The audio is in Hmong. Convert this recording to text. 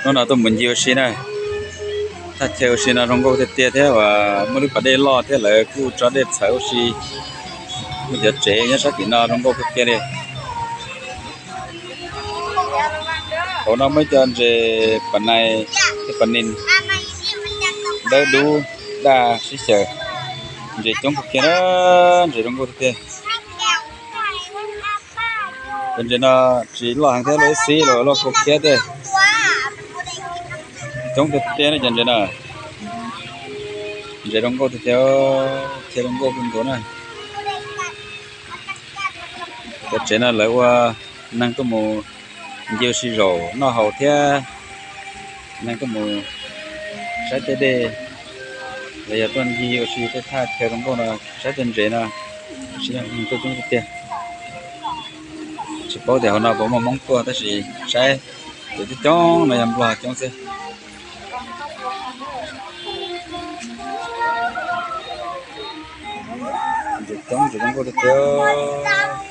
Hnub no tuaj mus ncig ua si na, thaj chaw ua si no zoo nkauj tiag tiag thiab uas muaj lub pas dej loj thiab lawv kuj tso dej txhawv ua si. Muaj cov tsev nyob sab tim no zoo nkauj kawg kiag li. Hauv no muaj ib co ntses pas nais thiab pas nis dawb dub daj sib xyaw. Ntses coob kawg kiag na, ntses zoo nkauj tiag tiag. Cov ntses no tsis loj heev thiab, loj ib xib los loj kua khiab tej. Coob tiag tiag ne cov ntses no. Ntses zoo nkauj tiag tiag, chaw zoo nkauj kawg nkaus na. Cov tsev no lawv ua neeg tuaj mus ncig ua si zaum noj haus thiab neeg tuaj mus saib tej dej, los yog tuaj ncig ua si tej thaj chaw zoo nkauj no, saib tej ntses no, ua si neeg tuaj coob tiag tiag. Tsis paub tias hauv no puas muaj Hmoob tuaj tab sis saib ces coob coob no yog Nplog coob xwb. Ntses coob, ntses zoo nkauj tiag tiag.